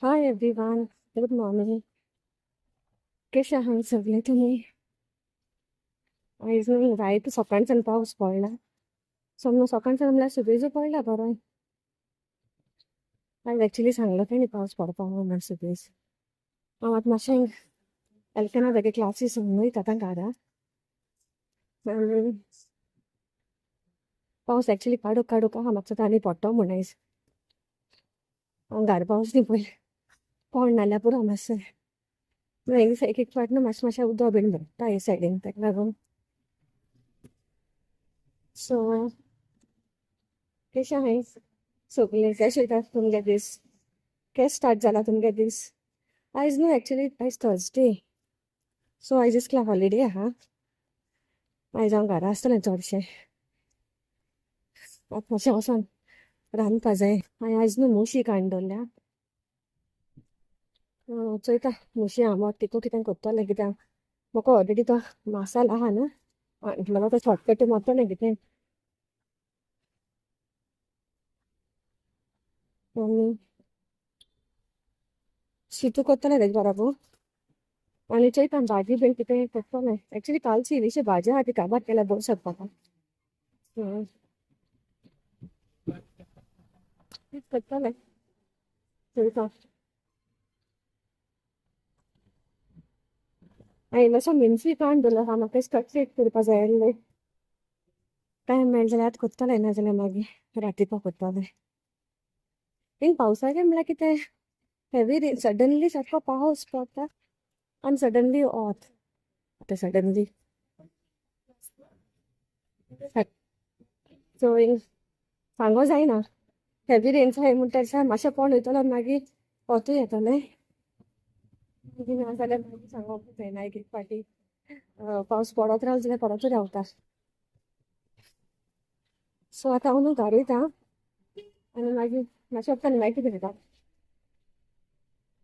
Hi everyone, good morning. कशें आहा सगळे तुमी? आयज न्हू रायत सकाळच्यान पावस पडला. सो न्हू सकाळच्यान म्हणल्यार सुबेजू पडला बरो. आयज एक्चुली सांगलो तेणी पावस पडपा म्हणून सुबेज. हांव आतां मातशें एल्केना तेगे क्लासीस वयता आतां घरा. आनी पावस एक्चुली काडूक काडूक आहा, म्हाका आनी पडटलो म्हूण आयज. हांव घरा पावस न्ही पयलें पड नाल्यार पुरो मातशें. एक दीस एक एक फावट न्हू मातशें मातशें उदक बीन भरता हे सायडीन, ताका लागून. सो कशें आहाय सगळें? कशें वयता तुमगे दीस? केस स्टार्ट जाला तुमगे दीस? आयज न्हू एक्चुली आयज थर्सडे, सो आयज इस्कला हॉलिडे आहा. आयज हांव घरा आसतलें चडशें. आतां मातशें वचोन रांदपा जाय. हांवें आयज न्हू मुशी काडून दवरल्या. चोयता मुशी आंबट तितू कितें करतलें, कित्याक म्हाका ऑलरेडी तो मसाला आहा न्हू, म्हाका तो शॉर्टकट मारतलें कितें. आनी शितू करतलें तेजे बराबर. आनी चोयता भाजी बीन कितें करतलें. एक्चुली कालची इल्लीशी भाजी आहा, ती काबार केल्यार बरी शकता. तीच करतलें, चोयता. हांवें इल्लोसो मिन्सी काडून दवरलो आहा, म्हाका कटलेट करपा जाय आसले. टायम मेळ्ळें जाल्यार आतां करतलें, नाजाल्यार मागीर रातीपा करतलें. थिंग पावसाचें म्हणल्यार कितें हेवी रेन, सडनली सारको पावस पडटा आनी सडनली वत. आतां सडनली सो सांगो जायना. हेवी रेन जाय म्हणटा मातशें पडोन वयतलो आनी मागीर वतूय येतलें. मागीर ना जाल्यार मागीर सांगप जायना. एक एक फावटी पावस पडत रावलो जाल्यार पडतूय रावता. सो आतां हांव न्हू घरा वयता आनी मागीर मातशें वचता आनी मागीर कितें जाता.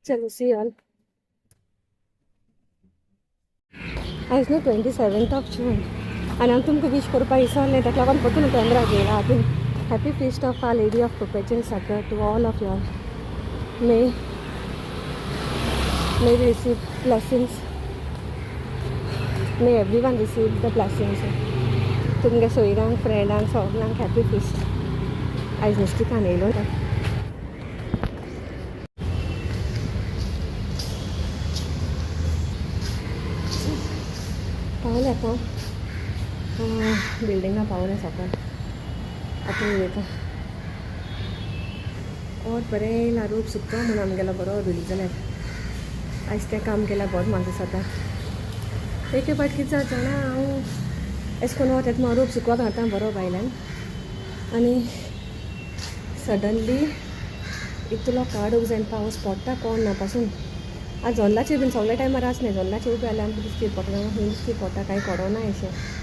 चलो, सी ऑल. आयज न्हू 27th of June आनी हांव तुमकां वीश करपाक विसरलें, ताका लागून परतून कॅमेरा घेयला आतां. Happy feast of Our Lady of Perpetual Succour to all of you. May receive blessings, may everyone receive the blessings. तुमगे सोयऱ्यांक, फ्रेंडांक, सगल्यांक हॅपी फिस्ट. आयज नुस्तें येयलो. पावले आतां बिल्डिंगा, पावले सकयल. आतां वयता. वत बरें येयला, रूप सुकता म्हणून आमगेलो बरो धुली जाल्यार. आयज तें काम केल्यार बरें म्हाका दिसता. एक फावट कितें जाता जाणा, हांव एशें करून वत येता, रूप सुकवाक घालता बरो भायल्यान आनी सडनली इतलो काडूंक जाय पावस पडटा कोण ना पासून. आतां जोल्लाचेर बीन सगल्या टायमार आसना, जोल्लाचेर उबें जाल्यार आमकां दिश्टी पडटा, खंय दिश्टी पडटा कांय कळना. अशें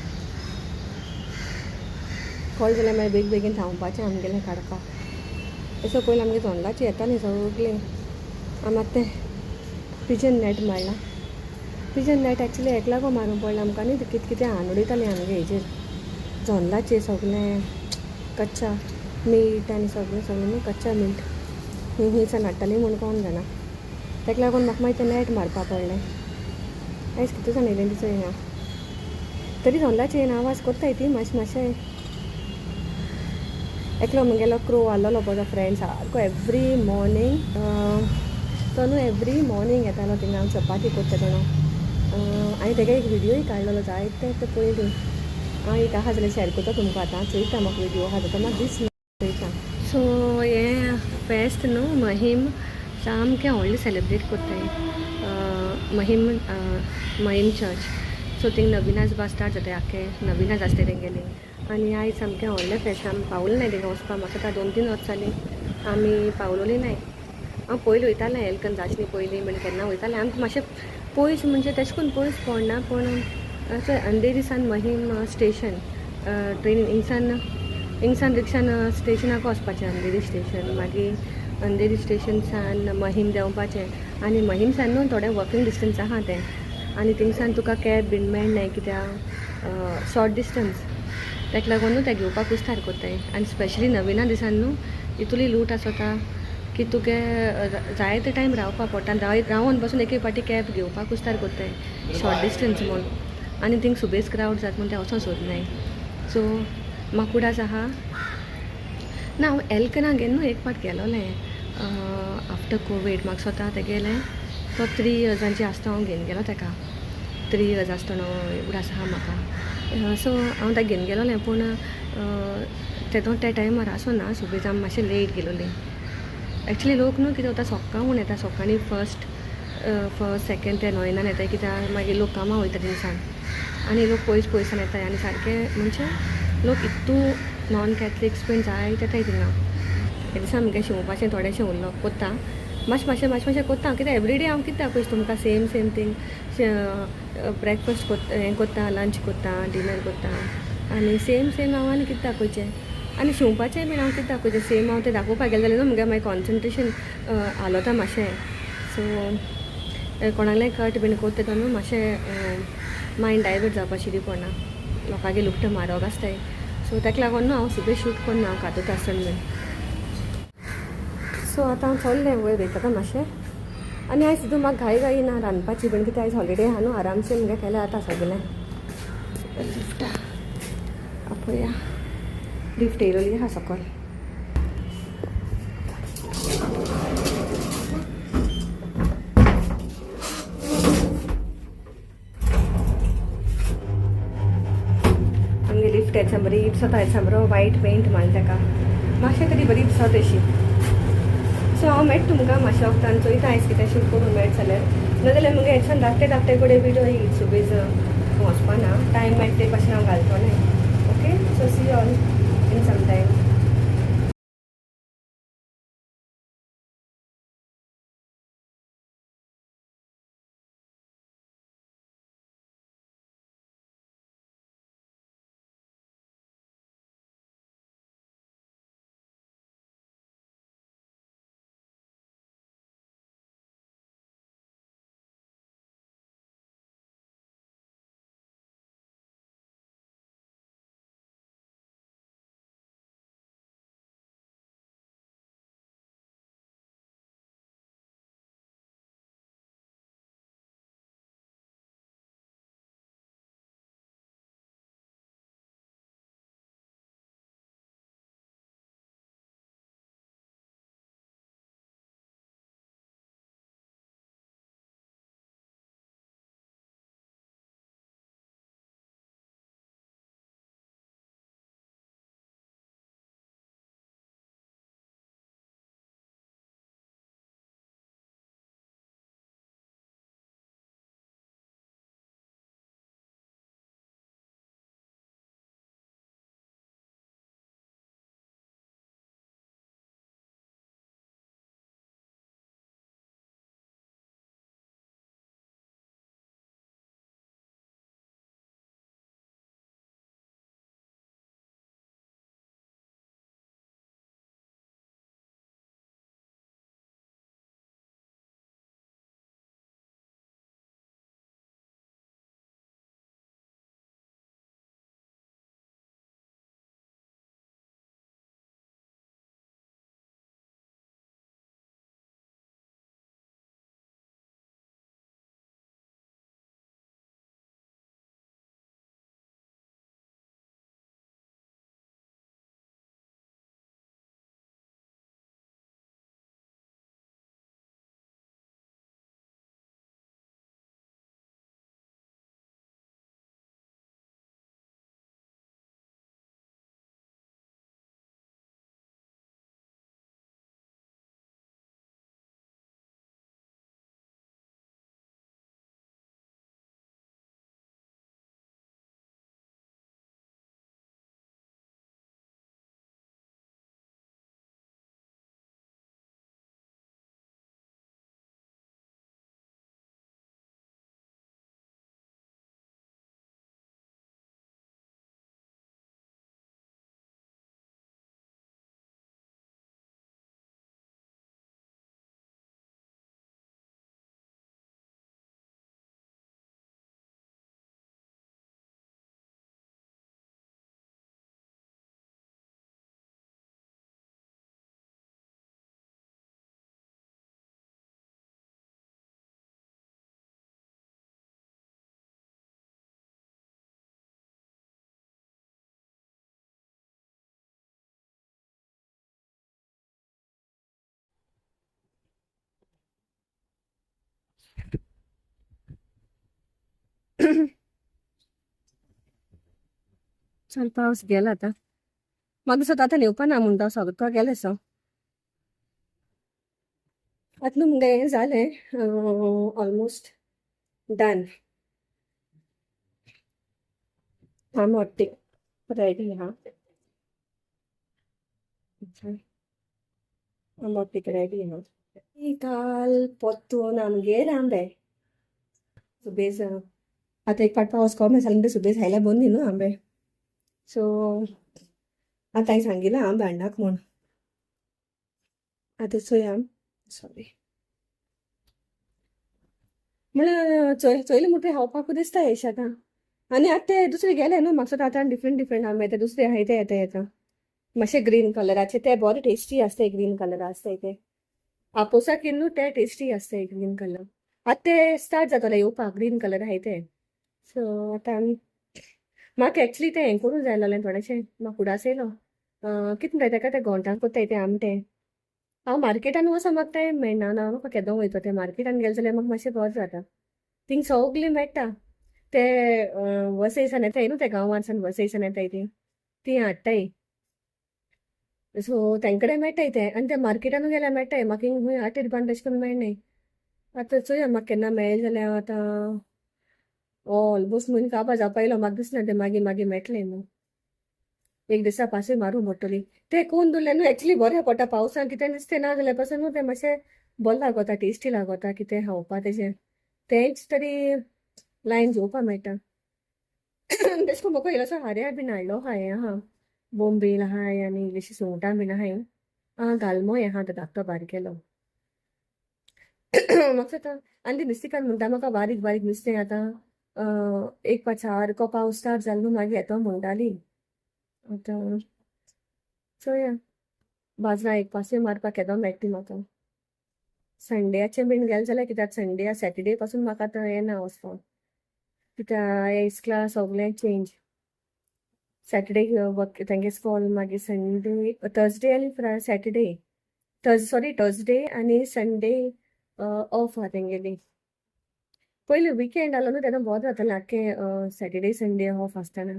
कळ्ळें जाल्यार मागीर बेग बेगीन धांवपाचें आमगेलें काडपाक. एसो पयलीं आमगे जोल्लाचेर येता न्ही सगळें. आमी आतां तें पिजन नेट मारला. पिजन नेट एक्चुली हेका लागून मारूंक पडलें आमकां न्ही, कितें कितें हाडून उडयतालीं आमगे हेजेर जोल्लाचेर सगळें कच्चा मीठ आनी सगळें सगळें न्हू कच्चा मीठ खंय खंयच्यान हाडटालीं म्हूण कोण जाणा. ताका लागून म्हाका मागीर तें नेट मारपा पडलें. आयज कितें जाण येयलें ती चोयना, तरी जोल्लाचेर येयना, आवाज करताय ती मातशें मातशें. एकलो म्हगेलो क्रो आहलोलो बरो फ्रेंड, सारको एवरी मॉर्निंग तो न्हू एवरी मॉर्निंग येतालो थिंगा, हांव चपाती करता तेन्ना. हांवें तेगे एक व्हिडियोय काडलेलो जायते ते पयलीं. हांव एक आहा जाल्यार शेअर करता तुमकां. आतां चोयता, म्हाका व्हिडियो आहा जाता म्हाका दीस चोयता. सो हें फेस्त न्हू महिम सामकें व्हडलें सेलेब्रेट करताय, महिम महिम चर्च. सो थिंग नविनाज बा स्टार्ट जाता, आख्खें नविनाज आसता तेंगेली. आनी आयज सामकें व्हडलें फेस्त. आमी पावलें नाय थिंगा वचपाक. म्हाका आतां 2-3 वर्सां जालीं आमी पावलोली नाय. हांव पयलीं वयतालें एलकन जावचें न्ही पयलीं बीन केन्ना वयतालें. आमकां मातशें पयस म्हणजे तेशें करून पयस पडना, पूण अशें अंधेरी सान महिम स्टेशन ट्रेनीन हिंगसान हिंगसान रिक्षान स्टेशनाक वचपाचें, अंधेरी स्टेशन. मागीर अंधेरी स्टेशन सान महिम देंवपाचें आनी महिम सान न्हू थोडें वॉकिंग डिस्टन्स आहा तें. आनी थिंगसान तुका कॅब बीन मेळनाय, कित्याक शॉर्ट डिस्टन्स. ताका लागून न्हू तें घेवपाक कुस्तार कोत्ताय. आनी स्पेशली नविना दिसान न्हू इतली लूट आसता. की तुगे जायते टायम रावपा पडटा रावन बसून एक एक पाटी कॅब घेवपाक कुस्तार कोत्ताय शॉर्ट डिस्टन्स म्हूण आनी थिंग सुबेज क्रावड जाता म्हूण तें वचों सोदनाय. सो म्हाका उडास आहा ना हांव एल्कना घेवन न्हू एक पाट गेलोलें आफ्टर कोवीड म्हाका स्वता तेगेलें तो 3 इयर्सांची आसता हांव घेवन गेलो तेका 3 इयर्स आसतना उडास आहा म्हाका. सो हांव ताका घेवन गेलोलें पूण तेदो त्या टायमार आसो ना सुबेज आमी मातशें लेट गेलोलीं. एक्चुली लोक न्हू कितें वता सोक्का म्हूण येता सोकाणी फर्स्ट फर्स्ट सेकेंड ते नोयनान येता कित्याक मागीर लोक कामां वयता तिनसान आनी लोक पयस पयसान येताय आनी सारकें म्हणजे लोक इतू नॉन कॅथलिक्स बीन जायते येताय थिंगा. हे दिसा आमगे शिंवपाचें थोडेशें उरलो कोत्ता मातशें मातशें मातशें मातशें कोत्ता कित्याक एवरीडे हांव कितें दाखयता तुमकां सेम सेम थींग ब्रेकफास्ट कोत्ता हें कोत्ता लंच कोत्ता डिनर कोत्ता आनी सेम सेम हांव आनी कितें दाखोवचें आनी शिंवपाचें बीन हांव कितें दाखोवचें सेम हांव तें दाखोवपाक गेलें जाल्यार न्हू मुगे मागीर कॉन्सन्ट्रेशन हालोता मातशें. सो कोणालें कट बीन कोत्ता तेन्ना न्हू मातशें मायंड डायवर्ट जावपा शिरी पडना लोकांगे लुकटां म्हारोग आसताय. सो ताका लागून न्हू हांव सुबेज शूट कोन्ना हांव कातूत आसतना बीन. सो आतां हांव चल्लें वयर वयता मातशें आनी आयज सुद्दां म्हाका घाई घाई ना रांदपाची बीन कित्याक आयज हॉलिडे आहा न्हू आरामसे मुगे केल्यार जाता सगळें. लिफ्ट पळया लिफ्ट येयलोली आहा सकयल. आमगे लिफ्ट येता बरी दिसता येता बरो वायट पेंट मारला ताका मातशें तरी बरी दिसता अशी. सो हांव मेळटा तुमकां मातशें वखदान चोयता आयज कितें शूट करूंक मेळट जाल्यार नाजाल्यार मुगे हेच्यान धाकटे धाकटे कडेन व्हिडियो सुबेज वचपा ना टायम मेळटा ते भाशेन हांव घालतलें. Okay so see all in some time. चल, पावस गेला आतां. म्हाका दिसता आतां येवपा ना म्हणटा, सगळो गेलें. सो आतां न्हू मुगे हें जालें, ऑलमोस्ट डन. आमोट्टीक रेडी आहा. आमोट्टीक रेडी आहा. काल पोत्तून आमगेर आंबे सुबेज. आतां एक फावट पावस कमी जालो म्हणटा, सुबेज खायल्यार बंद न्हू आंबे. सो आतां हांवें सांगिलां आंबे हाडनाक म्हूण. आतां चोया. सॉरी, म्हणल्यार चोय चोयलें म्हणटकीर खावपाकूच दिसता येशे आतां. आनी आतां ते दुसरे गेले न्हू, म्हाका आतां डिफरंट डिफरंट आंबे ते दुसरे आहाय ते येता येता मातशे ग्रीन कलराचे. ते बरे टेस्टी आसताय, ग्रीन कलर आसताय ते. आपोसाक न्हू ते टेस्टी आसताय ग्रीन कलर. आतां ते स्टार्ट जातले येवपाक, ग्रीन कलर आहाय ते. सो आतां आमी म्हाका एक्चुली तें हें करूंक जाय आसलें थोडेशें. म्हाका उडास येयलो, कितें म्हणटाय तेका, ते घोंटाक कोत्ताय तें आमटें. हांव मार्केटान वचोन म्हाका टायम मेळना ना. म्हाका केदो वयता तें मार्केटान गेलें जाल्यार म्हाका मातशें बरें जाता. थिंग सगळें मेळटा. ते वसयसान येताय न्हू, ते गांवांसान वसयसान येताय ती ती हाडटाय. सो तेंकडे कडेन मेळटाय ते आनी ते मार्केटानूय गेल्यार मेळटाय. म्हाका हिंग खूंय आटेर बांद तशें करून मेळनाय. आतां चोया, म्हाका केन्ना मेळ्ळें जाल्यार. आतां ऑलमोस्ट म्हयनो काबार जावपा येयलो. म्हाका दिसना तें मागीर मागीर मेळटलें न्हू. एक दिसा पासय मारूंक पडटली. ते कोण दवरलें न्हू, एक्चुली बरें पडटा. पावसान कितें नुस्तें ना जाल्यार पासून न्हू तें मातशें बरें लागता, टेस्टी लागता कितें खावपा तेजें. तेंच तरी लायन जेवपा मेळटा. तशें करून म्हाका इल्लोसो हाऱ्या बीन हाडलो आहा, हें आहा, बोंबील आहाय आनी इल्लीशी सुंगटां बीन आहाय. आं, गालमोय आहा, तो धाकटो बारकेलो. म्हाका आतां आनी ती नुस्तेकार म्हणटा म्हाका, बारीक बारीक नुस्तें आतां एक पाट सारको पावस स्टार्ट जालो न्हू, मागीर येतो म्हणटाली. आतां चोया, बाजरां एक पासय मारपाक केदो मेळटा म्हाका. संडेयाचें बीन गेलें जाल्यार, कित्याक संडे सॅटर्डे पासून म्हाका आतां येना वचपाक, कित्याक इस्कला सगळें चेंज. सॅटर्डे तेंगे स्कॉल, मागीर संडे, थर्सडे आनी सॅटर्डे, सॉरी, थर्सडे आनी संडे ऑफ आहा तेंगेली. पयलीं विकेंड आसलो न्हू तेन्ना बरें जातालें, आख्खें सॅटर्डे संडे ऑफ आसतना.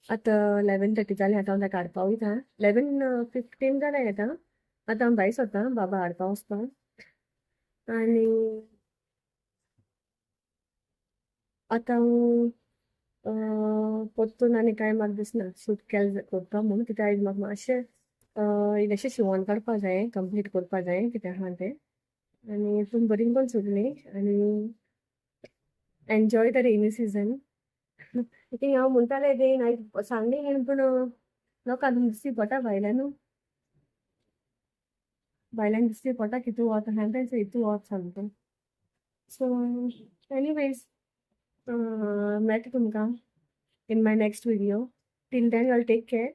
आतां 11:30 जालें. आतां हांव ताका हाडपा वयता. 11:15 जालें आतां. आतां हांव भायर सरता बाबा हाडपा वचपाक. आनी आतां हांव परतून आनी कांय म्हाका दिसना शूट केलें करता म्हणून, कित्याक आयज म्हाका मातशें इल्लेशें शिंवण काडपा जाय, कंप्लीट करपा जाय कितें आहा तें. आनी तुमी बरीं करून सोदलीं आनी एन्जॉय the rainy season. ती हांव म्हणटालें रेन आयज सांगली, पूण लोकांक दिसती पडटा भायल्यान न्हू, भायल्यान दिसती पडटा कितू वत आहा तें, इतू वत सामकें. सो एनीवेज, मेळटा तुमकां in my next video. Till then, y'all take care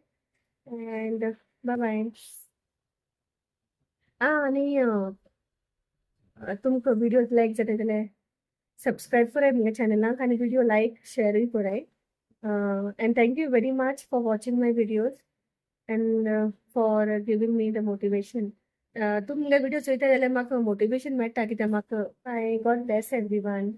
and bye bye. आनी तुमकां व्हिडियो लायक जाता जाल्यार सबस्क्रायब कराय म्हज्या चॅनलाक आनी व्हिडियो लायक शेरूय कराय. And thank you very much for watching my videos and for giving me the motivation. तुमी म्हगे व्हिडियो चोयता जाल्यार म्हाका मोटिवेशन मेळटा, कित्याक म्हाका. Bye, God bless everyone.